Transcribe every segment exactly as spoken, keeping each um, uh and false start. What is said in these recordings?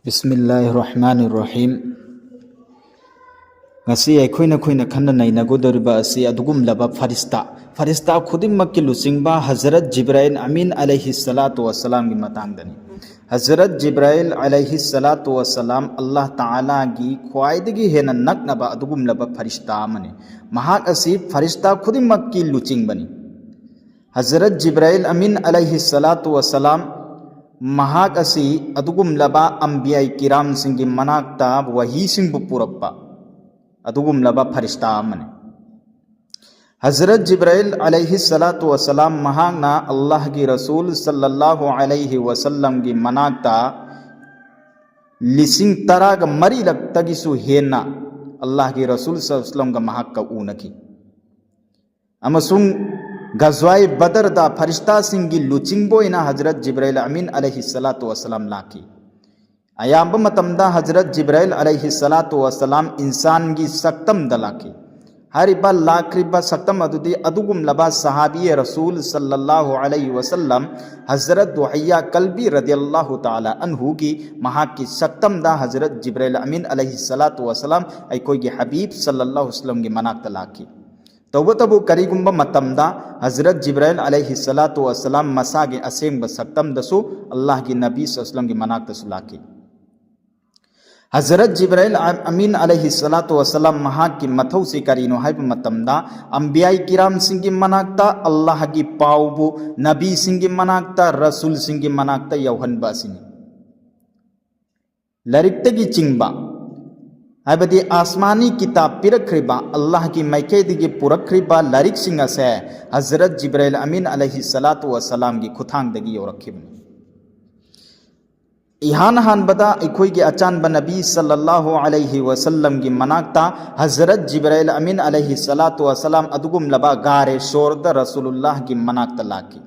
ꯕꯤꯁꯃꯤꯜꯂꯥꯍꯤꯔ ꯔꯍꯃꯥꯅꯤꯔ ꯔꯍꯤꯝ꯫ ꯉꯁꯤ ꯑꯩꯈꯣꯏꯅ ꯑꯩꯈꯣꯏꯅ ꯈꯟꯅ ꯅꯩꯅꯒꯗꯧꯔꯤꯕ ꯑꯁꯤ ꯑꯗꯨꯒꯨꯝꯂꯕ ꯐꯔꯤꯁꯇꯥ, ꯐꯔꯤꯁꯇꯥ ꯈꯨꯗꯤꯡꯃꯛꯀꯤ ꯂꯨꯆꯤꯡꯕ ꯍꯖꯔꯠ ꯖꯤꯕ꯭ꯔꯥꯏꯜ ꯑꯃꯤꯟ ꯑꯂꯩꯍꯤ ꯁꯂꯥꯇꯨ ꯋꯁꯁꯂꯥꯝꯒꯤ ꯃꯇꯥꯡꯗꯅꯤ꯫ ꯍꯖꯔꯠ ꯖꯤꯕ꯭ꯔꯥꯏꯜ ꯑꯂꯩꯍꯤ ꯁꯂꯥꯇꯨ ꯋꯁꯁꯂꯥꯝ ꯑꯜꯂꯥꯍ ꯇꯥꯂꯥꯒꯤ ꯈ꯭ꯋꯥꯏꯗꯒꯤ ꯍꯦꯟꯅ ꯅꯛꯅꯕ ꯑꯗꯨꯒꯨꯝꯂꯕ ꯐꯔꯤꯁꯇꯥ ꯑꯃꯅꯤ꯫ ꯃꯍꯥꯛ ꯑꯁꯤ ꯐꯔꯤꯁꯇꯥ ꯈꯨꯗꯤꯡꯃꯛꯀꯤ ꯂꯨꯆꯤꯡꯕꯅꯤ꯫ ꯍꯖꯔꯠ ꯖꯤꯕ꯭ꯔꯥꯏꯜ ꯑꯃꯤꯟ ꯑꯂꯩꯍꯤ ꯁꯂꯥꯇꯨ ꯋꯁꯁꯂꯥꯝ, ꯃꯍꯥꯛ ꯑꯁꯤ ꯑꯗꯨꯒꯨꯝꯂꯕ ꯑꯝꯕꯤꯌꯥꯏ ꯀꯤꯔꯥꯝꯁꯤꯡꯒꯤ ꯃꯅꯥꯛꯇ ꯋꯥꯍꯤꯁꯤꯡꯕꯨ ꯄꯨꯔꯛꯄ ꯑꯗꯨꯒꯨꯝꯂꯕ ꯐꯔꯤꯁꯇꯥ ꯑꯃꯅꯤ꯫ ꯍꯖꯔꯠ ꯖꯤꯕ꯭ꯔꯥꯏꯜ ꯑꯂꯩꯍꯤ ꯁꯂꯥꯇꯨ ꯋꯁꯁꯂꯥꯝ ꯃꯍꯥꯛꯅ ꯑꯜꯂꯥꯍꯒꯤ ꯔꯁꯨꯜ ꯁꯜꯂꯜꯂꯥꯍꯨ ꯑꯂꯩꯍꯤ ꯋꯁꯜꯂꯝꯒꯤ ꯃꯅꯥꯛꯇ ꯂꯤꯁꯤꯡ ꯇꯔꯥꯒ ꯃꯔꯤꯂꯛꯇꯒꯤꯁꯨ ꯍꯦꯟꯅ ꯑꯜꯂꯥꯍꯒꯤ ꯔꯁꯨꯜ ꯁꯜꯂꯜꯂꯥꯍꯨ ꯑꯂꯩꯍꯤ ꯋꯁꯜꯂꯝꯒ ꯃꯍꯥꯛꯀ ꯎꯅꯈꯤ꯫ ꯑꯃꯁꯨꯡ ꯒꯖꯋꯥꯏ ꯕꯗꯔꯗ ꯐꯔꯤꯁꯇꯥꯁꯤꯡꯒꯤ ꯂꯨꯆꯤꯡꯕ ꯑꯣꯏꯅ ꯍꯖꯔꯠ ꯖꯤꯕ꯭ꯔꯥꯏꯜ ꯑꯃꯤꯟ ꯑꯂꯩꯍꯤ ꯁꯂꯥꯇꯨ ꯋꯁꯁꯂꯥꯝ ꯂꯥꯛꯈꯤ꯫ ꯑꯌꯥꯝꯕ ꯃꯇꯝꯗ ꯍꯖꯔꯠ ꯖꯤꯕ꯭ꯔꯥꯏꯜ ꯑꯂꯩꯍꯤ ꯁꯂꯥꯇꯨ ꯋꯁꯁꯂꯥꯝ ꯏꯟꯁꯥꯟꯒꯤ ꯁꯛꯇꯝꯗ ꯂꯥꯛꯈꯤ꯫ ꯍꯥꯏꯔꯤꯕ ꯂꯥꯛꯈ꯭ꯔꯤꯕ ꯁꯛꯇꯝ ꯑꯗꯨꯗꯤ ꯑꯗꯨꯒꯨꯝꯂꯕ ꯁꯍꯥꯕꯤ ꯔꯁꯨꯜ ꯁꯜꯂꯜꯂꯥꯍꯨ ꯑꯂꯩꯍꯤ ꯋꯁꯜꯂꯝ ꯍꯖꯔꯠ ꯗꯨꯍꯩꯌꯥ ꯀꯜꯕꯤ ꯔꯗꯤꯌꯜꯂꯥꯍꯨ ꯇꯥꯂꯥ ꯑꯟꯍꯨꯒꯤ ꯃꯍꯥꯛꯀꯤ ꯁꯛꯇꯝꯗ ꯍꯖꯔꯠ ꯖꯤꯕ꯭ꯔꯥꯏꯜ ꯑꯃꯤꯟ ꯑꯂꯩꯍꯤ ꯁꯂꯥꯇꯨ ꯋꯁꯁꯂꯥꯝ ꯑꯩꯈꯣꯏꯒꯤ ꯍꯕꯤꯕ ꯁꯜꯂꯜꯂꯥꯍꯨ ꯑꯂꯩꯍꯤ ꯋꯁꯜꯂꯝꯒꯤ ꯃꯅꯥꯛꯇ ꯂꯥꯛꯈꯤ꯫ ꯇꯧꯕꯇꯕꯨ ꯀꯔꯤꯒꯨꯝꯕ ꯃꯇꯝꯗ ꯍꯖꯔꯠ ꯖꯤꯕ꯭ꯔꯥꯏꯜ ꯑꯂꯩꯍꯤ ꯁꯂꯥꯇꯨ ꯋꯁꯁꯂꯥꯝ ꯃꯁꯥꯒꯤ ꯑꯁꯦꯡꯕ ꯁꯛꯇꯝꯗꯁꯨ ꯑꯜꯂꯥꯍꯒꯤ ꯅꯕꯤ ꯁꯜꯂꯜꯂꯥꯍꯨ ꯑꯂꯩꯍꯤ ꯋꯁꯜꯂꯝꯒꯤ ꯃꯅꯥꯛꯇꯁꯨ ꯂꯥꯛꯈꯤ꯫ ꯍꯖꯔꯠ ꯖꯤꯕ꯭ꯔꯥꯏꯜ ꯑꯃꯤꯟ ꯑꯂꯩꯍꯤ ꯁꯂꯥꯇꯨ ꯋꯁꯁꯂꯥꯝ ꯃꯍꯥꯛꯀꯤ ꯃꯊꯧꯁꯤ ꯀꯔꯤꯅꯣ ꯍꯥꯏꯕ ꯃꯇꯝꯗ, ꯑꯝꯕꯤꯌꯥꯏ ꯀꯤꯔꯥꯝꯁꯤꯡꯒꯤ ꯃꯅꯥꯛꯇ ꯑꯜꯂꯥꯍꯒꯤ ꯄꯥꯎꯕꯨ, ꯅꯕꯤꯁꯤꯡꯒꯤ ꯃꯅꯥꯛꯇ, ꯔꯁꯨꯜꯁꯤꯡꯒꯤ ꯃꯅꯥꯛꯇ ꯌꯧꯍꯟꯕ ꯑꯁꯤꯅꯤ꯫ ꯂꯥꯏꯔꯤꯛꯇꯒꯤ ꯆꯤꯡꯕ, ꯍꯥꯏꯕꯗꯤ ꯑꯥꯁꯃꯥꯅꯤ ꯀꯤꯇꯥꯕ ꯄꯤꯔꯛꯈ꯭ꯔꯤꯕ, ꯑꯜꯂꯥꯍꯒꯤ ꯃꯥꯏꯀꯩꯗꯒꯤ ꯄꯨꯔꯛꯈ꯭ꯔꯤꯕ ꯂꯥꯏꯔꯤꯛꯁꯤꯡ ꯑꯁꯦ ꯍꯖꯔꯠ ꯖꯤꯕ꯭ꯔꯥꯏꯜ ꯑꯃꯤꯟ ꯑꯂꯩꯍꯤ ꯁꯂꯥꯇꯨ ꯋꯁꯁꯂꯥꯝꯒꯤ ꯈꯨꯠꯊꯥꯡꯗꯒꯤ ꯌꯧꯔꯛꯈꯤꯕꯅꯤ꯫ ꯏꯍꯥꯟ ꯍꯥꯟꯕꯗ ꯑꯩꯈꯣꯏꯒꯤ ꯑꯆꯥꯟꯕ ꯅꯕꯤ ꯁꯜꯂꯜꯂꯥꯍꯨ ꯑꯂꯩꯍꯤ ꯋꯁꯜꯂꯝꯒꯤ ꯃꯅꯥꯛꯇ ꯍꯖꯔꯠ ꯖꯤꯕ꯭ꯔꯥꯏꯜ ꯑꯃꯤꯟ ꯑꯂꯩꯍꯤ ꯁꯂꯥꯇꯨ ꯋꯁꯁꯂꯥꯝ ꯑꯗꯨꯒꯨꯝꯂꯕ ꯒꯥꯔꯦ ꯁꯣꯔꯗ ꯔꯁꯨꯂꯨꯜꯂꯥꯍꯒꯤ ꯃꯅꯥꯛꯇ ꯂꯥꯛꯈꯤ꯫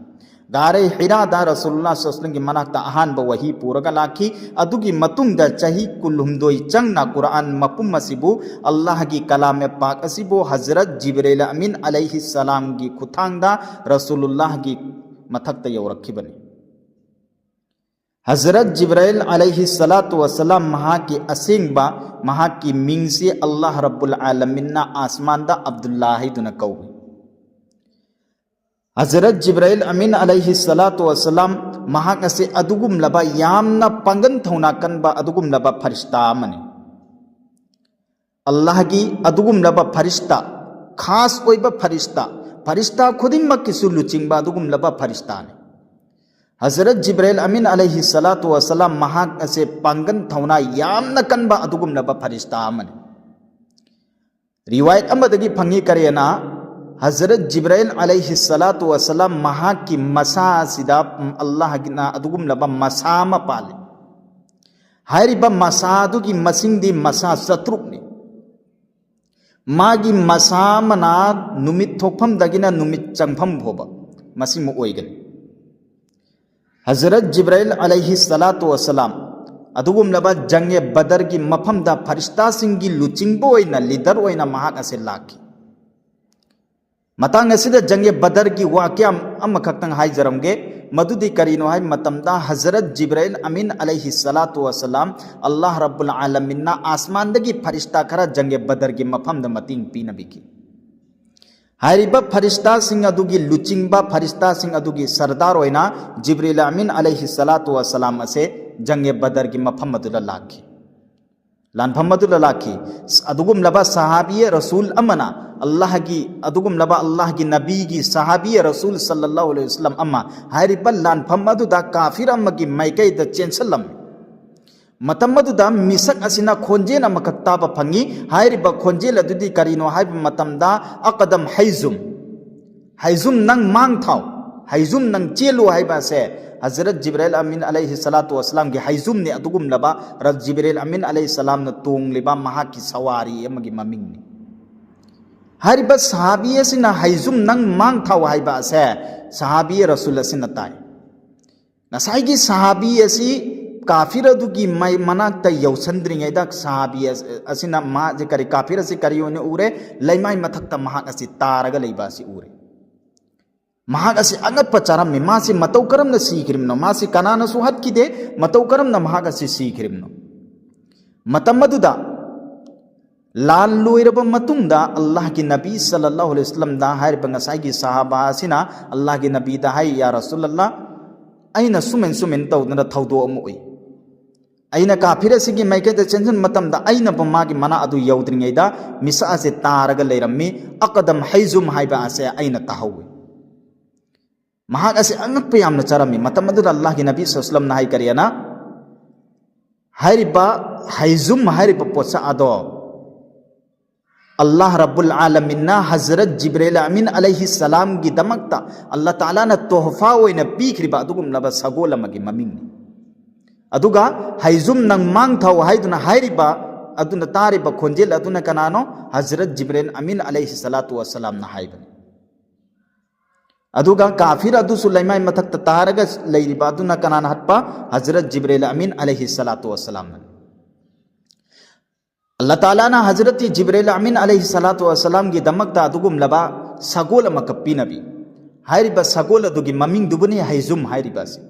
ꯒꯥꯔꯦ ꯍꯤꯔꯥꯗ ꯔꯁꯨꯂꯨꯜꯂꯥꯍ ꯁꯜꯂꯜꯂꯥꯍꯨ ꯑꯂꯩꯍꯤ ꯋꯁꯜꯂꯝꯒꯤ ꯃꯅꯥꯛꯇ ꯑꯍꯥꯟꯕ ꯋꯥꯍꯤ ꯄꯨꯔꯒ ꯂꯥꯛꯈꯤ꯫ ꯑꯗꯨꯒꯤ ꯃꯇꯨꯡꯗ ꯆꯍꯤ ꯀꯨꯟꯍꯨꯝꯗꯣꯏ ꯆꯪꯅ ꯀꯨꯔꯑꯥꯟ ꯃꯄꯨꯝ ꯑꯁꯤꯕꯨ, ꯑꯜꯂꯥꯍꯒꯤ ꯀꯂꯥꯃꯦ ꯄꯥꯛ ꯑꯁꯤꯕꯨ ꯍꯖꯔꯠ ꯖꯤꯕ꯭ꯔꯥꯏꯜ ꯑꯃꯤꯟ ꯑꯂꯩꯍꯤ ꯁꯂꯥꯝꯒꯤ ꯈꯨꯠꯊꯥꯡꯗ ꯔꯁꯨꯂꯨꯜꯂꯥꯍꯒꯤ ꯃꯊꯛꯇ ꯌꯧꯔꯛꯈꯤꯕꯅꯤ꯫ ꯍꯖꯔꯠ ꯖꯤꯕ꯭ꯔꯥꯏꯜ ꯑꯂꯩꯍꯤ ꯁꯂꯥꯇꯨ ꯋꯁꯂꯥꯝ ꯃꯍꯥꯛꯀꯤ ꯑꯁꯦꯡꯕ, ꯃꯍꯥꯛꯀꯤ ꯃꯤꯡꯁꯤ ꯑꯜꯂꯥꯍ ꯔꯕꯨꯜ ꯑꯥꯂꯃꯤꯟꯅ ꯑꯥꯁꯃꯥꯟꯗ ꯑꯕꯗꯨꯜꯂꯥ ꯍꯥꯏꯗꯨꯅ ꯀꯧꯏ꯫ ꯍꯖꯔꯠ ꯖꯤꯕ꯭ꯔꯥꯏꯜ ꯑꯃꯤꯟ ꯑꯂꯩꯍꯤ ꯁꯂꯥꯇꯨ ꯋꯁꯂꯥꯝ ꯃꯍꯥꯛ ꯑꯁꯤ ꯑꯗꯨꯒꯨꯝꯂꯕ ꯌꯥꯝꯅ ꯄꯥꯡꯒꯟ ꯊꯧꯅꯥ ꯀꯟꯕ ꯑꯗꯨꯒꯨꯝꯂꯕ ꯐꯔꯤꯁꯇꯥ ꯑꯃꯅꯤ꯫ ꯑꯜꯂꯥꯍꯒꯤ ꯑꯗꯨꯒꯨꯝꯂꯕ ꯐꯔꯤꯁꯇꯥ, ꯈꯥꯁ ꯑꯣꯏꯕ ꯐꯔꯤꯁꯇꯥ, ꯐꯔꯤꯁꯇꯥ ꯈꯨꯗꯤꯡꯃꯛꯀꯤꯁꯨ ꯂꯨꯆꯤꯡꯕ ꯑꯗꯨꯒꯨꯝꯂꯕ ꯐꯔꯤꯁꯇꯥꯅꯤ꯫ ꯍꯖꯔꯠ ꯖꯤꯕ꯭ꯔꯥꯏꯜ ꯑꯃꯤꯟ ꯑꯂꯩꯍꯤ ꯁꯂꯥꯇꯨ ꯋꯁꯂꯥꯝ ꯃꯍꯥꯛ ꯑꯁꯦ ꯄꯥꯡꯒꯟ ꯊꯧꯅꯥ ꯌꯥꯝꯅ ꯀꯟꯕ ꯑꯗꯨꯒꯨꯝꯂꯕ ꯐꯔꯤꯁꯇꯥ ꯑꯃꯅꯤ꯫ ꯔꯤꯋꯥꯌꯠ ꯑꯃꯗꯒꯤ ꯐꯪꯉꯤ ꯀꯔꯤꯅ, ꯍꯖꯔꯠ ꯖꯤꯕ꯭ꯔꯥꯏꯜ ꯑꯂꯩꯍꯤ ꯁꯂꯥꯇꯨ ꯋꯁꯂꯥꯝ ꯃꯍꯥꯛꯀꯤ ꯃꯁꯥ ꯑꯁꯤꯗ ꯑꯜꯂꯥꯍꯒꯤꯅ ꯑꯗꯨꯒꯨꯝꯂꯕ ꯃꯁꯥ ꯑꯃ ꯄꯥꯜꯂꯤ꯫ ꯍꯥꯏꯔꯤꯕ ꯃꯁꯥ ꯑꯗꯨꯒꯤ ꯃꯁꯤꯡꯗꯤ ꯃꯁꯥ ꯆꯥꯇ꯭ꯔꯨꯛꯅꯤ꯫ ꯃꯥꯒꯤ ꯃꯁꯥ ꯑꯃꯅ ꯅꯨꯃꯤꯠ ꯊꯣꯛꯐꯝꯗꯒꯤꯅ ꯅꯨꯃꯤꯠ ꯆꯪꯐꯝ ꯐꯥꯎꯕ ꯃꯁꯤꯃ ꯑꯣꯏꯒꯅꯤ꯫ ꯍꯖꯔꯠ ꯖꯤꯕ꯭ꯔꯥꯏꯜ ꯑꯂꯩꯍꯤ ꯁꯂꯥꯇꯨ ꯋꯁꯂꯥꯝ ꯑꯗꯨꯒꯨꯝꯂꯕ ꯖꯪꯒꯦ ꯕꯗꯔꯒꯤ ꯃꯐꯝꯗ ꯐꯔꯤꯁꯇꯥꯁꯤꯡꯒꯤ ꯂꯨꯆꯤꯡꯕ ꯑꯣꯏꯅ, ꯂꯤꯗꯔ ꯑꯣꯏꯅ ꯃꯍꯥꯛ ꯑꯁꯦ ꯂꯥꯛꯈꯤ꯫ ꯃꯇꯥꯡ ꯑꯁꯤꯗ ꯖꯪꯒꯦ ꯕꯗꯔꯒꯤ ꯋꯥꯀ꯭ꯌꯥ ꯑꯃꯈꯛꯇꯪ ꯍꯥꯏꯖꯔꯝꯒꯦ꯫ ꯃꯗꯨꯗꯤ ꯀꯔꯤꯅꯣ ꯍꯥꯏꯕ ꯃꯇꯝꯗ, ꯍꯖꯔꯠ ꯖꯤꯕ꯭ꯔꯥꯏꯜ ꯑꯃꯤꯟ ꯑꯂꯩꯍꯤ ꯁꯂꯥꯇꯨ ꯋꯁꯂꯥꯝ ꯑꯜꯂꯥꯍ ꯔꯕꯨꯜ ꯑꯥꯂꯃꯤꯟꯅ ꯑꯥꯁꯃꯥꯟꯗꯒꯤ ꯐꯔꯤꯁꯇꯥ ꯈꯔ ꯖꯪꯒꯦ ꯕꯗꯔꯒꯤ ꯃꯐꯝꯗ ꯃꯇꯦꯡ ꯄꯤꯅꯕꯤꯈꯤ꯫ ꯍꯥꯏꯔꯤꯕ ꯐꯔꯤꯁꯇꯥꯁꯤꯡ ꯑꯗꯨꯒꯤ ꯂꯨꯆꯤꯡꯕ, ꯐꯔꯤꯁꯇꯥꯁꯤꯡ ꯑꯗꯨꯒꯤ ꯁꯔꯗꯥꯔ ꯑꯣꯏꯅ ꯖꯤꯕ꯭ꯔꯤꯜ ꯑꯃꯤꯟ ꯑꯂꯩꯍꯤ ꯁꯂꯥꯇꯨ ꯋꯁꯂꯥꯝ ꯑꯁꯦ ꯖꯪꯒꯦ ꯕꯗꯔꯒꯤ ꯃꯐꯝ ꯑꯗꯨꯗ ꯂꯥꯛꯈꯤ, ꯂꯥꯟꯐꯝ ꯑꯗꯨꯗ ꯂꯥꯛꯈꯤ꯫ ꯑꯗꯨꯒꯨꯝꯂꯕ ꯁꯍꯥꯕꯤꯌꯦ ꯔꯁꯨꯜ ꯑꯃꯅ, ꯑꯜꯂꯥꯍꯒꯤ, ꯑꯗꯨꯒꯨꯝꯂꯕ ꯑꯜꯂꯥꯍꯒꯤ ꯅꯕꯤꯒꯤ ꯁꯍꯥꯕꯤꯌꯦ ꯔꯁꯨꯜ ꯁꯜꯂꯜꯂꯥꯍꯨ ꯑꯂꯩꯍꯤ ꯋꯁꯜꯂꯝ ꯑꯃ ꯍꯥꯏꯔꯤꯕ ꯂꯥꯟꯐꯝ ꯑꯗꯨꯗ ꯀꯥꯐꯤꯔ ꯑꯃꯒꯤ ꯃꯥꯏꯀꯩꯗ ꯆꯦꯟꯁꯤꯜꯂꯝꯃꯤ꯫ ꯃꯇꯝ ꯑꯗꯨꯗ ꯃꯤꯁꯛ ꯑꯁꯤꯅ ꯈꯣꯟꯖꯦꯜ ꯑꯃꯈꯛ ꯇꯥꯕ ꯐꯪꯉꯤ꯫ ꯍꯥꯏꯔꯤꯕ ꯈꯣꯟꯖꯦꯜ ꯑꯗꯨꯗꯤ ꯀꯔꯤꯅꯣ ꯍꯥꯏꯕ ꯃꯇꯝꯗ, "ꯑꯀꯗꯝ ꯍꯩꯖꯨꯝ, ꯍꯩꯖꯨꯝ ꯅꯪ ꯃꯥꯡ ꯊꯥꯎ, ꯍꯩꯖꯨꯝ ꯅꯪ ꯆꯦꯜꯂꯨ" ꯍꯥꯏꯕ ꯑꯁꯦ ꯍꯖꯔꯠ ꯖꯤꯕ꯭ꯔꯥꯏꯜ ꯑꯃꯤꯟ ꯑꯂꯩꯍꯤ ꯁꯂꯥꯇꯨ ꯋꯁꯂꯥꯝꯒꯤ ꯍꯩꯖꯨꯝꯅꯤ꯫ ꯑꯗꯨꯒꯨꯝꯂꯕ ꯔ-, ꯖꯤꯕ꯭ꯔꯥꯏꯜ ꯑꯃꯤꯟ ꯑꯂꯩꯍꯤ ꯁꯂꯥꯝꯅ ꯇꯣꯡꯂꯤꯕ ꯃꯍꯥꯛꯀꯤ ꯁꯋꯥꯔꯤ ꯑꯃꯒꯤ ꯃꯃꯤꯡꯅꯤ꯫ ꯍꯥꯏꯔꯤꯕ ꯁꯍꯥꯕꯤ ꯑꯁꯤꯅ "ꯍꯩꯖꯨꯝ ꯅꯪ ꯃꯥꯡ ꯊꯥꯎ" ꯍꯥꯏꯕ ꯑꯁꯦ ꯁꯍꯥꯕꯤ ꯔꯁꯨꯜ ꯑꯁꯤꯅ ꯇꯥꯏ꯫ ꯉꯁꯥꯏꯒꯤ ꯁꯍꯥꯕꯤ ꯑꯁꯤ ꯀꯥꯐꯤꯔ ꯑꯗꯨꯒꯤ ꯃꯥꯏ-, ꯃꯅꯥꯛꯇ ꯌꯧꯁꯟꯗ꯭ꯔꯤꯉꯩꯗ ꯁꯍꯥꯕꯤ ꯑꯁ-, ꯑꯁꯤꯅ ꯃꯥ-, ꯀꯔꯤ, ꯀꯥꯐꯤꯔ ꯑꯁꯤ ꯀꯔꯤ ꯑꯣꯏꯅ ꯎꯔꯦ? ꯂꯩꯃꯥꯏ ꯃꯊꯛꯇ ꯃꯍꯥꯛ ꯑꯁꯤ ꯇꯥꯔꯒ ꯂꯩꯕ ꯑꯁꯤ ꯎꯔꯦ꯫ ꯃꯍꯥꯛ ꯑꯁꯤ ꯑꯉꯛꯄ ꯆꯥꯔꯝꯃꯤ꯫ ꯃꯥꯁꯤ ꯃꯇꯧ ꯀꯔꯝꯅ ꯁꯤꯈ꯭ꯔꯤꯕꯅꯣ? ꯃꯥꯁꯤ ꯀꯅꯥꯅꯁꯨ ꯍꯥꯠꯈꯤꯗꯦ꯫ ꯃꯇꯧ ꯀꯔꯝꯅ ꯃꯍꯥꯛ ꯑꯁꯤ ꯁꯤꯈ꯭ꯔꯤꯕꯅꯣ? ꯃꯇꯝ ꯑꯗꯨꯗ ꯂꯥꯟ ꯂꯣꯏꯔꯕ ꯃꯇꯨꯡꯗ ꯑꯜꯂꯥꯍꯒꯤ ꯅꯕꯤ ꯁꯜꯂꯜꯂꯥꯍꯨ ꯑꯂꯩꯍꯤ ꯋꯁꯜꯂꯝꯗ ꯍꯥꯏꯔꯤꯕ ꯉꯁꯥꯏꯒꯤ ꯁꯍꯥꯕꯥ ꯑꯁꯤꯅ ꯑꯜꯂꯥꯍꯒꯤ ꯅꯕꯤꯗ ꯍꯥꯏ, "ꯌꯥ ꯔꯁꯨꯂꯜꯂꯥꯍ, ꯑꯩꯅ ꯁꯨꯃꯥꯏꯅ ꯁꯨꯃꯥꯏꯅ ꯇꯧꯗꯅ ꯊꯧꯗꯣꯛ ꯑꯃ ꯎꯏ꯫ ꯑꯩꯅ ꯀꯥꯐꯤꯔ ꯑꯁꯤꯒꯤ ꯃꯥꯏꯀꯩꯗ ꯆꯦꯟꯁꯤꯟꯕ ꯃꯇꯝꯗ ꯑꯩꯅꯕꯨ ꯃꯥꯒꯤ ꯃꯅꯥ ꯑꯗꯨ ꯌꯧꯗ꯭ꯔꯤꯉꯩꯗ ꯃꯤꯁꯛ ꯑꯁꯦ ꯇꯥꯔꯒ ꯂꯩꯔꯝꯃꯤ꯫ ꯑꯀꯗꯝ ꯍꯩꯖꯨꯝ ꯍꯥꯏꯕ ꯑꯁꯦ ꯑꯩꯅ ꯇꯥꯍꯧꯏ꯫ ꯃꯍꯥꯛ ꯑꯁꯤ ꯑꯉꯛꯄ ꯌꯥꯝꯅ ꯆꯥꯔꯝꯃꯤ꯫" ꯃꯇꯝ ꯑꯗꯨꯗ ꯑꯜꯂꯥꯍꯒꯤ ꯅꯕꯤ ꯁꯜꯂꯜꯂꯥꯍꯨ ꯑꯂꯩꯍꯤ ꯋꯁꯜꯂꯝꯅ ꯍꯥꯏ, ꯀꯔꯤꯅ? ꯍꯥꯏꯔꯤꯕ ꯍꯩꯖꯨꯝ ꯍꯥꯏꯔꯤꯕ ꯄꯣꯠꯁꯛ ꯑꯗꯣ ꯑꯜꯂꯥꯍ ꯔꯕꯨꯜ ꯑꯥꯂꯃꯤꯟꯅ ꯍꯖꯔꯠ ꯖꯤꯕ꯭ꯔꯦꯜ ꯑꯃꯤꯟ ꯑꯂꯩꯍꯤ ꯁꯂꯥꯝꯒꯤꯗꯃꯛꯇ ꯑꯜꯂꯥꯍ ꯇꯥꯂꯥꯅ ꯇꯣꯍꯐꯥ ꯑꯣꯏꯅ ꯄꯤꯈ꯭ꯔꯤꯕ ꯑꯗꯨꯒꯨꯝꯂꯕ ꯁꯒꯣꯜ ꯑꯃꯒꯤ ꯃꯃꯤꯡꯅꯤ꯫ ꯑꯗꯨꯒ "ꯍꯩꯖꯨꯝ, ꯅꯪ ꯃꯥꯡ ꯊꯧ" ꯍꯥꯏꯗꯨꯅ ꯍꯥꯏꯔꯤꯕ ꯑꯗꯨꯅ, ꯇꯥꯔꯤꯕ ꯈꯣꯟꯖꯦꯜ ꯑꯗꯨꯅ ꯀꯅꯥꯅꯣ? ꯍꯖꯔꯠ ꯖꯤꯕ꯭ꯔꯦꯜ ꯑꯃꯤꯟ ꯑꯂꯩꯍꯤ ꯁꯂꯥꯇꯨ ꯋꯁꯂꯥꯝꯅ ꯍꯥꯏꯕꯅꯤ꯫ ꯑꯗꯨꯒ ꯀꯥꯐꯤꯔ ꯑꯗꯨꯁꯨ ꯂꯩꯃꯥꯏ ꯃꯊꯛꯇ ꯇꯥꯔꯒ ꯂꯩꯔꯤꯕ ꯑꯗꯨꯅ ꯀꯅꯥꯅ ꯍꯠꯄ? ꯍꯖꯔꯠ ꯖꯤꯕ꯭ꯔꯦꯜ ꯑꯃꯤꯟ ꯑꯂꯩꯍꯤ ꯁꯂꯥꯇꯨ ꯋꯁꯂꯥꯝꯅ꯫ ꯑꯜꯂꯥꯍ ꯇꯥꯂꯥꯅ ꯍꯖꯔꯠ ꯖꯤꯕ꯭ꯔꯦꯜ ꯑꯃꯤꯟ ꯑꯂꯩꯍꯤ ꯁꯂꯥꯇꯨ ꯋꯁꯂꯥꯝꯒꯤꯗꯃꯛꯇ ꯑꯗꯨꯒꯨꯝꯂꯕ ꯁꯒꯣꯜ ꯑꯃꯈꯛ ꯄꯤꯅꯕꯤ꯫ ꯍꯥꯏꯔꯤꯕ ꯁꯒꯣꯜ ꯑꯗꯨꯒꯤ ꯃꯃꯤꯡꯗꯨꯕꯨꯅꯤ ꯍꯩꯖꯨꯝ ꯍꯥꯏꯔꯤꯕ ꯑꯁꯤ꯫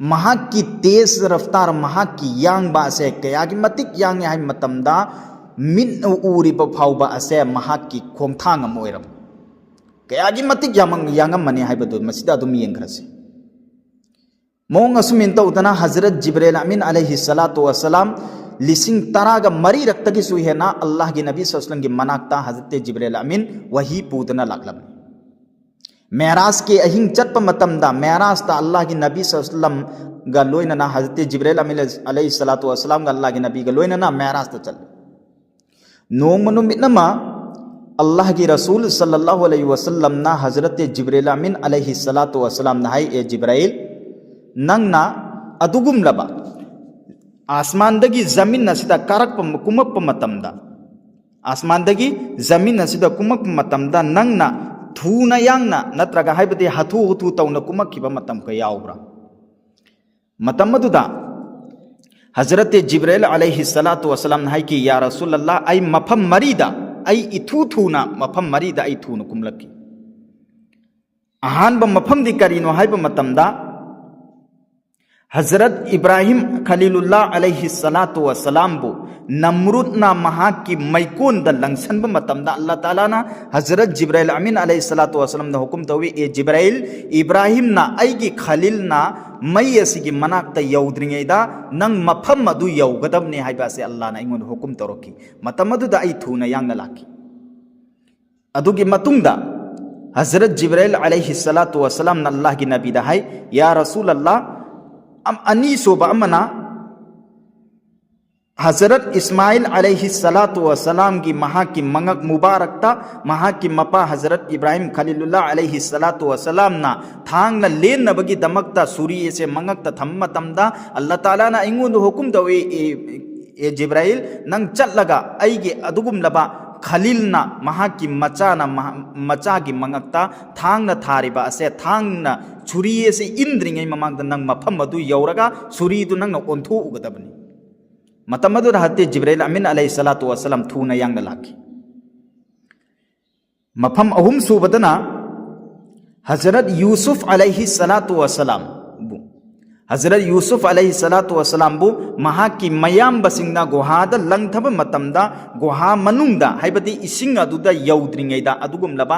ꯃꯍꯥꯛꯀꯤ ꯇꯦꯖ ꯔꯐꯇꯥꯔ, ꯃꯍꯥꯛꯀꯤ ꯌꯥꯡꯕ ꯑꯁꯦ ꯀꯌꯥꯒꯤ ꯃꯇꯤꯛ ꯌꯥꯡꯉꯤ ꯍꯥꯏꯕ ꯃꯇꯝꯗ, ꯃꯤꯠꯅ ꯎꯔꯤꯕ ꯐꯥꯎꯕ ꯑꯁꯦ ꯃꯍꯥꯛꯀꯤ ꯈꯣꯡꯊꯥꯡ ꯑꯃ ꯑꯣꯏꯔꯝꯃꯤ꯫ ꯀꯌꯥꯒꯤ ꯃꯇꯤꯛ ꯌꯥꯝꯃ-, ꯌꯥꯡꯉꯝꯃꯅꯤ ꯍꯥꯏꯕꯗꯨ ꯃꯁꯤꯗ ꯑꯗꯨꯝ ꯌꯦꯡꯈ꯭ꯔꯁꯤ꯫ ꯃꯑꯣꯡ ꯑꯁꯨꯝꯅ ꯇꯧꯗꯅ ꯍꯖꯔꯠ ꯖꯤꯕ꯭ꯔꯦꯜ ꯑꯃꯤꯟ ꯑꯂꯩꯍꯤ ꯁꯂꯥꯇꯨ ꯋꯁꯂꯥꯝ ꯂꯤꯁꯤꯡ ꯇꯔꯥꯒ ꯃꯔꯤꯔꯛꯇꯒꯤꯁꯨ ꯍꯦꯟꯅ ꯑꯜꯂꯥꯍꯒꯤ ꯅꯕꯤ ꯁꯜꯂꯜꯂꯥꯍꯨ ꯑꯂꯩꯍꯤ ꯋꯁꯜꯂꯝꯒꯤ ꯃꯅꯥꯛꯇ ꯍꯖꯔꯠ ꯖꯤꯕ꯭ꯔꯦꯜ ꯑꯃꯤꯟ ꯋꯥꯍꯤ ꯄꯨꯗꯨꯅ ꯂꯥꯛꯂꯝꯃꯤ꯫ ꯃꯦꯔꯥꯖꯀꯤ ꯑꯍꯤꯡ ꯆꯠꯄ ꯃꯇꯝꯗ ꯃꯦꯔꯥꯖꯇ ꯑꯜꯂꯥꯍꯒꯤ ꯅꯕꯤ ꯁꯜꯂꯜꯂꯥꯍꯨ ꯑꯂꯩꯍꯤ ꯋꯁꯜꯂꯝꯒ ꯂꯣꯏꯅꯅ ꯍꯖꯔꯠ ꯖꯤꯕ꯭ꯔꯦꯜ ꯑꯃꯤꯟ ꯑꯂꯩꯍꯤ ꯁꯂꯥꯇꯨ ꯋꯁꯂꯥꯝꯒ ꯑꯜꯂꯥꯍꯒꯤ ꯅꯕꯤꯒ ꯂꯣꯏꯅꯅ ꯃꯦꯔꯥꯖꯇ ꯆꯠꯂꯤ꯫ ꯅꯣꯡꯃ ꯅꯨꯃꯤꯠ ꯑꯃ ꯑꯜꯂꯥꯍꯒꯤ ꯔꯁꯨꯜ ꯁꯜꯂꯜꯂꯥꯍꯨ ꯑꯂꯩꯍꯤ ꯋꯁꯜꯂꯝꯅ ꯍꯖꯔꯠ ꯖꯤꯕ꯭ꯔꯦꯜ ꯑꯃꯤꯟ ꯑꯂꯩꯍꯤ ꯁꯂꯥꯇꯨ ꯋꯁꯂꯥꯝꯅ ꯍꯥꯏ, "ꯑꯦ ꯖꯤꯕ꯭ꯔꯥꯏꯜ, ꯅꯪꯅ ꯑꯗꯨꯒꯨꯝꯂꯕ ꯑꯥꯁꯃꯥꯟꯗꯒꯤ ꯖꯃꯤꯟ ꯑꯁꯤꯗ ꯀꯥꯔꯛꯄ, ꯀꯨꯝꯃꯛꯄ ꯃꯇꯝꯗ, ꯑꯥꯁꯃꯥꯟꯗꯒꯤ ꯖꯃꯤꯟ ꯑꯁꯤꯗ ꯀꯨꯝꯃꯛꯄ ꯃꯇꯝꯗ ꯅꯪꯅ ꯊꯨꯅ ꯌꯥꯡꯅ ꯅꯠꯇ꯭ꯔꯒ ꯍꯥꯏꯕꯗꯤ ꯍꯥꯊꯨ ꯍꯥꯊꯨ ꯇꯧꯅ ꯀꯨꯝꯃꯛꯈꯤꯕ ꯃꯇꯝ ꯀꯌꯥ ꯌꯥꯎꯕ꯭ꯔꯥ?" ꯃꯇꯝ ꯑꯗꯨꯗ ꯍꯖꯔꯠ ꯖꯤꯕ꯭ꯔꯦꯜ ꯑꯂꯩꯍꯤ ꯁꯂꯥꯇꯨ ꯋꯁꯂꯥꯝꯅ ꯍꯥꯏꯈꯤ, "ꯌꯥ ꯔꯁꯨꯂꯜꯂꯥꯍ, ꯑꯩ ꯃꯐꯝ ꯃꯔꯤꯗ, ꯑꯩ ꯏꯊꯨ ꯊꯨꯅ ꯃꯐꯝ ꯃꯔꯤꯗ ꯑꯩ ꯊꯨꯅ ꯀꯨꯝꯂꯛꯈꯤ꯫ ꯑꯍꯥꯟꯕ ꯃꯐꯝꯗꯤ ꯀꯔꯤꯅꯣ ꯍꯥꯏꯕ ꯃꯇꯝꯗ, ꯍꯖꯔꯠ ꯏꯕ꯭ꯔꯥꯍꯤꯝ ꯈꯂꯤꯂꯨꯜꯂꯥ ꯑꯂꯩꯍꯤ ꯁꯂꯥꯇꯨ ꯋꯁꯂꯥꯝꯕꯨ ꯅꯝꯔꯨꯗꯅ ꯃꯍꯥꯛꯀꯤ ꯃꯩꯀꯣꯟꯗ ꯂꯪꯁꯟꯕ ꯃꯇꯝꯗ, ꯑꯜꯂꯥ ꯇꯥꯂꯥꯅ ꯍꯖꯔꯠ ꯖꯤꯕ꯭ꯔꯥꯏꯜ ꯑꯃꯤꯟ ꯑꯂꯩꯍꯤ ꯁꯂꯥꯇꯨ ꯋꯁꯂꯥꯝꯗ ꯍꯨꯀꯨꯝ ꯇꯧꯏ, "ꯑꯦ ꯖꯤꯕ꯭ꯔꯥꯏꯜ, ꯏꯕ꯭ꯔꯥꯍꯤꯝꯅ ꯑꯩꯒꯤ ꯈꯂꯤꯜꯅ ꯃꯩ ꯑꯁꯤꯒꯤ ꯃꯅꯥꯛꯇ ꯌꯧꯗ꯭ꯔꯤꯉꯩꯗ ꯅꯪ ꯃꯐꯝ ꯑꯗꯨ ꯌꯧꯒꯗꯕꯅꯤ" ꯍꯥꯏꯕ ꯑꯁꯤ ꯑꯜꯂꯥꯅ ꯑꯩꯉꯣꯟꯗ ꯍꯨꯀꯨꯝ ꯇꯧꯔꯛꯈꯤ꯫ ꯃꯇꯝ ꯑꯗꯨꯗ ꯑꯩ ꯊꯨꯅ ꯌꯥꯡꯅ ꯂꯥꯛꯈꯤ꯫ ꯑꯗꯨꯒꯤ ꯃꯇꯨꯡꯗ ꯍꯖꯔꯠ ꯖꯤꯕ꯭ꯔꯥꯏꯜ ꯑꯂꯩꯍꯤ ꯁꯂꯥꯇꯨ ꯋꯁꯂꯥꯝꯅ ꯑꯜꯂꯥꯍꯒꯤ ꯅꯕꯤꯗ ꯍꯥꯏ, "ꯌꯥ ꯔꯁꯨꯜ ꯑꯜꯂꯥ, ꯑꯝ-, ꯑꯅꯤꯁꯨꯕ ꯑꯃꯅ ꯍꯖꯔꯠ ꯏꯁꯃꯥꯏꯜ ꯑꯂꯩꯍꯤ ꯁꯂꯥꯇꯨ ꯋꯁꯂꯥꯝꯒꯤ ꯃꯍꯥꯛꯀꯤ ꯃꯉꯛ ꯃꯨꯕꯥꯔꯛꯇ ꯃꯍꯥꯛꯀꯤ ꯃꯄꯥ ꯍꯖꯔꯠ ꯏꯕ꯭ꯔꯥꯍꯤꯝ ꯈꯂꯤꯂꯨꯜꯂꯥ ꯑꯂꯩꯍꯤ ꯁꯂꯥꯇꯨ ꯋꯁꯂꯥꯝꯅ ꯊꯥꯡꯅ ꯂꯦꯟꯅꯕꯒꯤ ꯗꯃꯛꯇ ꯁꯨꯔꯤ ꯑꯁꯦ ꯃꯉꯛꯇ ꯊꯝꯕ ꯃꯇꯝꯗ, ꯑꯜꯂꯥ ꯇꯥꯂꯥꯅ ꯑꯩꯉꯣꯟꯗ ꯍꯨꯀꯨꯝ ꯇꯧꯏ, ꯑꯦ, ꯑꯦ ꯖꯤꯕ꯭ꯔꯥꯏꯜ, ꯅꯪ ꯆꯠꯂꯒ ꯑꯩꯒꯤ ꯑꯗꯨꯒꯨꯝꯂꯕ ꯈꯂꯤꯜꯅ ꯃꯍꯥꯛꯀꯤ ꯃꯆꯥꯅ ꯃꯍ-, ꯃꯆꯥꯒꯤ ꯃꯉꯛꯇ ꯊꯥꯡꯅ ꯊꯥꯔꯤꯕ ꯑꯁꯦ, ꯊꯥꯡꯅ ꯁꯨꯔꯤ ꯑꯁꯦ ꯏꯟꯗ꯭ꯔꯤꯉꯩ ꯃꯃꯥꯡꯗ ꯅꯪ ꯃꯐꯝ ꯑꯗꯨ ꯌꯧꯔꯒ ꯁꯨꯔꯤꯗꯨ ꯅꯪꯅ ꯑꯣꯟꯊꯣꯛꯎꯒꯗꯕꯅꯤ"꯫ ꯃꯇꯝ ꯑꯗꯨꯗ ꯍꯖꯔꯠ ꯖꯤꯕ꯭ꯔꯥꯏꯜ ꯑꯃꯤꯟ ꯑꯂꯩꯍꯤ ꯁꯂꯥꯇꯨ ꯋꯁꯂꯥꯝ ꯊꯨꯅ ꯌꯥꯡꯅ ꯂꯥꯛꯈꯤ꯫ ꯃꯐꯝ ꯑꯍꯨꯝ ꯁꯨꯕꯗꯅ ꯍꯖꯔꯠ ꯌꯨꯁꯨꯐ ꯑꯂꯩꯍꯤ ꯁꯂꯥꯇꯨ ꯋꯁꯂꯥꯝꯕꯨ, ꯍꯖꯔꯠ ꯌꯨꯁꯨꯐ ꯑꯂꯩꯍꯤ ꯁꯂꯥꯇꯨ ꯋꯁꯂꯥꯝꯕꯨ ꯃꯍꯥꯛꯀꯤ ꯃꯌꯥꯝꯕꯁꯤꯡꯅ ꯒꯨꯍꯥꯗ ꯂꯪꯊꯕ ꯃꯇꯝꯗ, ꯒꯨꯍꯥ ꯃꯅꯨꯡꯗ, ꯍꯥꯏꯕꯗꯤ ꯏꯁꯤꯡ ꯑꯗꯨꯗ ꯌꯧꯗ꯭ꯔꯤꯉꯩꯗ, ꯑꯗꯨꯒꯨꯝꯂꯕ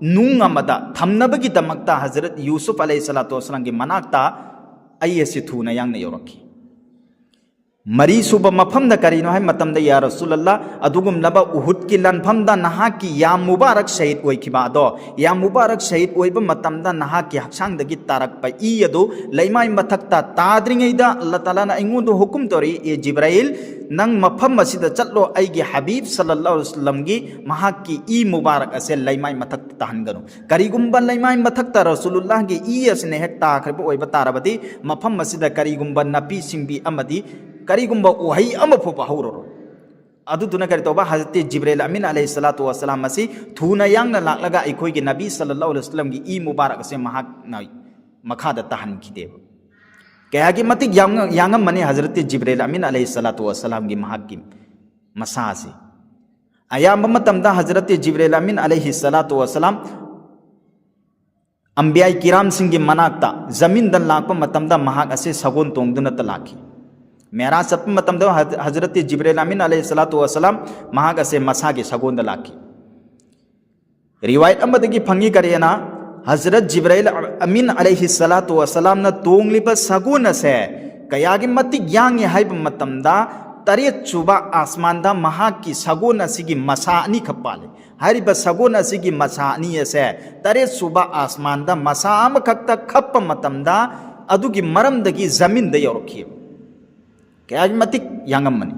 ꯅꯨꯡ ꯑꯃꯗ ꯊꯝꯅꯕꯒꯤꯗꯃꯛꯇ ꯍꯖꯔꯠ ꯌꯨꯁꯨꯐ ꯑꯂꯩꯍꯤ ꯁꯂꯥꯇꯨ ꯋꯁꯂꯥꯝꯒꯤ ꯃꯅꯥꯛꯇ ꯑꯩ ꯑꯁꯤ ꯊꯨꯅ ꯌꯥꯡꯅ ꯌꯧꯔꯛꯈꯤ꯫ ꯃꯔꯤꯁꯨꯕ ꯃꯐꯝꯗ ꯀꯔꯤꯅꯣ ꯍꯥꯏꯕ ꯃꯇꯝꯗ, "ꯌꯥ ꯔꯁꯨꯂꯜꯂꯥ, ꯑꯗꯨꯒꯨꯝꯂꯕ ꯎꯍꯨꯗꯀꯤ ꯂꯥꯟꯐꯝꯗ ꯅꯍꯥꯛꯀꯤ ꯌꯥꯝ ꯃꯨꯕꯥꯔꯛ ꯁꯍꯤꯗ ꯑꯣꯏꯈꯤꯕ ꯑꯗꯣ, ꯌꯥꯝ ꯃꯨꯕꯥꯔꯛ ꯁꯍꯤꯗ ꯑꯣꯏꯕ ꯃꯇꯝꯗ ꯅꯍꯥꯛꯀꯤ ꯍꯛꯆꯥꯡꯗꯒꯤ ꯇꯥꯔꯛꯄ ꯏ ꯑꯗꯨ ꯂꯩꯃꯥꯏ ꯃꯊꯛꯇ ꯇꯥꯗ꯭ꯔꯤꯉꯩꯗ ꯑꯜꯂꯥ ꯇꯥꯂꯥꯅ ꯑꯩꯉꯣꯟꯗ ꯍꯨꯀꯨꯝ ꯇꯧꯔꯛꯏ, 'ꯑꯦ ꯖꯤꯕ꯭ꯔꯥꯏꯜ, ꯅꯪ ꯃꯐꯝ ꯑꯁꯤꯗ ꯆꯠꯂꯣ, ꯑꯩꯒꯤ ꯍꯕꯤꯕ ꯁꯜꯂꯜꯂꯥꯍꯨ ꯑꯂꯩꯍꯤ ꯋꯁꯜꯂꯝꯒꯤ ꯃꯍꯥꯛꯀꯤ ꯏ ꯃꯨꯕꯥꯔꯛ ꯑꯁꯦ ꯂꯩꯃꯥꯏ ꯃꯊꯛꯇ ꯇꯥꯍꯟꯒꯅꯨ꯫ ꯀꯔꯤꯒꯨꯝꯕ ꯂꯩꯃꯥꯏ ꯃꯊꯛꯇ ꯔꯁꯨꯂꯨꯜꯂꯥꯍꯒꯤ ꯏ ꯑꯁꯤꯅ ꯍꯦꯛ ꯇꯥꯈ꯭ꯔꯕ ꯑꯣꯏꯕ ꯇꯥꯔꯕꯗꯤ, ꯃꯐꯝ ꯑꯁꯤꯗ ꯀꯔꯤꯒꯨꯝꯕ ꯅꯥꯄꯤ ꯁꯤꯡꯕꯤ ꯑꯃꯗꯤ ꯀꯔꯤꯒꯨꯝꯕ ꯎꯍꯩ ꯑꯃ ꯐꯥꯎꯕ ꯍꯧꯔꯔꯣꯏ.'" ꯑꯗꯨꯗꯨꯅ ꯀꯔꯤ ꯇꯧꯕ? ꯍꯖꯔꯠ ꯖꯤꯕ꯭ꯔꯦꯜ ꯑꯃꯤꯟ ꯑꯂꯩꯍꯤ ꯁꯂꯥꯇꯨ ꯋꯁꯂꯥꯝ ꯑꯁꯤ ꯊꯨꯅ ꯌꯥꯡꯅ ꯂꯥꯛꯂꯒ ꯑꯩꯈꯣꯏꯒꯤ ꯅꯕꯤ ꯁꯜꯂꯜꯂꯥꯍꯨ ꯑꯂꯩꯍꯤ ꯋꯁꯜꯂꯝꯒꯤ ꯏ ꯃꯨꯕꯥꯔꯛ ꯑꯁꯦ ꯃꯍꯥꯛꯅ ꯃꯈꯥꯗ ꯇꯥꯍꯟꯈꯤꯗꯦꯕ꯫ ꯀꯌꯥꯒꯤ ꯃꯇꯤꯛ ꯌꯥꯡꯉ-, ꯌꯥꯡꯉꯝꯃꯅꯤ ꯍꯖꯔꯠ ꯖꯤꯕ꯭ꯔꯦꯜ ꯑꯃꯤꯟ ꯑꯂꯩꯍꯤ ꯁꯂꯥꯇꯨ ꯋꯁꯂꯥꯝꯒꯤ ꯃꯍꯥꯛꯀꯤ ꯃꯁꯥ ꯑꯁꯤ꯫ ꯑꯌꯥꯝꯕ ꯃꯇꯝꯗ ꯍꯖꯔꯠ ꯖꯤꯕ꯭ꯔꯦꯜ ꯑꯃꯤꯟ ꯑꯂꯩꯍꯤ ꯁꯂꯥꯇꯨ ꯋꯁꯂꯥꯝ ꯑꯝꯕꯤꯌꯥꯏ ꯀꯤꯔꯥꯝꯁꯤꯡꯒꯤ ꯃꯅꯥꯛꯇ ꯖꯃꯤꯟꯗ ꯂꯥꯛꯄ ꯃꯇꯝꯗ ꯃꯍꯥꯛ ꯑꯁꯦ ꯁꯒꯣꯜ ꯇꯣꯡꯗꯨꯅꯇ ꯂꯥꯛꯈꯤ꯫ ꯃꯦꯔꯥꯖ ꯆꯠꯄ ꯃꯇꯝꯗ ꯍꯖ-, ꯍꯖꯔꯠꯇꯤ ꯖꯤꯕ꯭ꯔꯦꯜ ꯑꯃꯤꯟ ꯑꯂꯩꯍꯤ ꯁꯂꯥꯇꯨ ꯋꯥꯁꯂꯥꯝ ꯃꯍꯥꯛ ꯑꯁꯦ ꯃꯁꯥꯒꯤ ꯁꯒꯣꯜꯗ ꯂꯥꯛꯈꯤ꯫ ꯔꯤꯋꯥꯌꯠ ꯑꯃꯗꯒꯤ ꯐꯪꯉꯤ ꯀꯔꯤꯅ, ꯍꯖꯔꯠ ꯖꯤꯕ꯭ꯔꯥꯏꯜ ꯑꯃꯤꯟ ꯑꯂꯩꯍꯤ ꯁꯂꯥꯇꯨ ꯋꯥꯁꯂꯥꯝꯅ ꯇꯣꯡꯂꯤꯕ ꯁꯒꯣꯜ ꯑꯁꯦ ꯀꯌꯥꯒꯤ ꯃꯇꯤꯛ ꯌꯥꯡꯉꯤ ꯍꯥꯏꯕ ꯃꯇꯝꯗ, ꯇꯔꯦꯠ ꯁꯨꯕ ꯑꯥꯁꯃꯥꯟꯗ ꯃꯍꯥꯛꯀꯤ ꯁꯒꯣꯜ ꯑꯁꯤꯒꯤ ꯃꯁꯥ ꯑꯅꯤꯈꯛ ꯄꯥꯜꯂꯤ꯫ ꯍꯥꯏꯔꯤꯕ ꯁꯒꯣꯜ ꯑꯁꯤꯒꯤ ꯃꯁꯥ ꯑꯅꯤ ꯑꯁꯦ ꯇꯔꯦꯠ ꯁꯨꯕ ꯑꯥꯁꯃꯥꯟꯗ ꯃꯁꯥ ꯑꯃꯈꯛꯇ ꯈꯞꯄ ꯃꯇꯝꯗ, ꯑꯗꯨꯒꯤ ꯃꯔꯝꯗꯒꯤ ꯖꯃꯤꯟꯗ ꯌꯧꯔꯛꯈꯤꯕ꯫ ꯀꯌꯥꯒꯤ ꯃꯇꯤꯛ ꯌꯥꯡꯉꯝꯃꯅꯤ꯫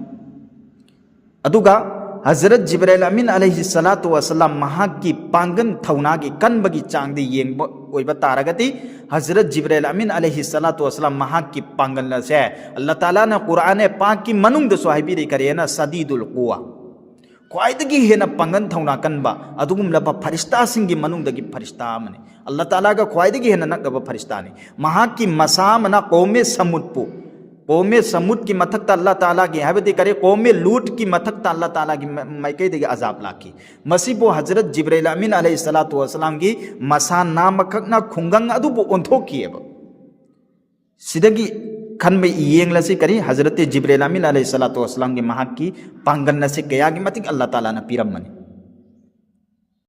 ꯑꯗꯨꯒ ꯍꯖꯔꯠ ꯖꯤꯕ꯭ꯔꯥꯏꯜ ꯑꯃꯤꯟ ꯑꯂꯩꯍꯤ ꯁꯂꯥꯇꯨ ꯋꯥꯁꯂꯥꯝ ꯃꯍꯥꯛꯀꯤ ꯄꯥꯡꯒꯜ ꯊꯧꯅꯥꯒꯤ ꯀꯟꯕꯒꯤ ꯆꯥꯡꯗ ꯌꯦꯡꯕ ꯑꯣꯏꯕ ꯇꯥꯔꯒꯗꯤ, ꯍꯖꯔꯠ ꯖꯤꯕ꯭ꯔꯥꯏꯜ ꯑꯃꯤꯟ ꯑꯂꯩꯍꯤ ꯁꯂꯥꯇꯨ ꯋꯥꯁꯂꯥꯝ ꯃꯍꯥꯛꯀꯤ ꯄꯥꯡꯒꯜ ꯑꯁꯦ ꯑꯜꯂꯥ ꯇꯥꯂꯥꯅ ꯀꯨꯔꯥꯟ ꯄꯥꯛꯀꯤ ꯃꯅꯨꯡꯗꯁꯨ ꯍꯥꯏꯕꯤꯔꯤ, ꯀꯔꯤꯅ, ꯁꯗꯤꯗꯨꯜ ꯀꯨꯋꯥ, ꯈ꯭ꯋꯥꯏꯗꯒꯤ ꯍꯦꯟꯅ ꯄꯥꯡꯒꯜ ꯊꯧꯅꯥ ꯀꯟꯕ ꯑꯗꯨꯒꯨꯝꯂꯕ ꯐꯔꯤꯁꯇꯥꯁꯤꯡꯒꯤ ꯃꯅꯨꯡꯗꯒꯤ ꯐꯔꯤꯁꯇꯥ ꯑꯃꯅꯤ꯫ ꯑꯜꯂꯥ ꯇꯥꯂꯥꯒ ꯈ꯭ꯋꯥꯏꯗꯒꯤ ꯍꯦꯟꯅ ꯅꯛꯅꯕ ꯐꯔꯤꯁꯇꯥꯅꯤ꯫ ꯃꯍꯥꯛꯀꯤ ꯃꯁꯥ ꯑꯃꯅ ꯀꯧꯃꯦ ꯁꯃꯨꯠꯄꯨ, ꯀꯧꯃꯦ ꯁꯃꯨꯠꯀꯤ ꯃꯊꯛꯇ ꯑꯜꯂꯥ ꯇꯥꯂꯥꯒꯤ, ꯍꯥꯏꯕꯗꯤ ꯀꯔꯤ, ꯀꯧꯃꯦ ꯂꯨꯠꯀꯤ ꯃꯊꯛꯇ ꯑꯜꯂꯥ ꯇꯥꯂꯥꯒꯤ ꯃ-, ꯃꯥꯏꯀꯩꯗꯒꯤ ꯑꯖꯥꯕ ꯂꯥꯛꯈꯤ꯫ ꯃꯁꯤꯕꯨ ꯍꯖꯔꯠ ꯖꯤꯕ꯭ꯔꯥꯏꯜ ꯑꯃꯤꯟ ꯑꯂꯩꯍꯤ ꯁꯂꯥꯇꯨ ꯋꯥꯁꯂꯥꯝꯒꯤ ꯃꯁꯥ ꯅꯥꯝꯃꯈꯛꯅ ꯈꯨꯡꯒꯪ ꯑꯗꯨꯕꯨ ꯑꯣꯟꯊꯣꯛꯈꯤꯑꯕ꯫ ꯁꯤꯗꯒꯤ ꯈꯟꯕ ꯌꯦꯡꯂꯁꯤ ꯀꯔꯤ, ꯍꯖꯔꯠ ꯖꯤꯕ꯭ꯔꯥꯏꯜ ꯑꯃꯤꯟ ꯑꯂꯩꯍꯤ ꯁꯂꯥꯇꯨ ꯋꯥꯁꯂꯥꯝꯒꯤ ꯃꯍꯥꯛꯀꯤ ꯄꯥꯡꯒꯜ ꯑꯁꯤ ꯀꯌꯥꯒꯤ ꯃꯇꯤꯛ ꯑꯜꯂꯥ ꯇꯥꯂꯥꯅ ꯄꯤꯔꯝꯕꯅꯤ꯫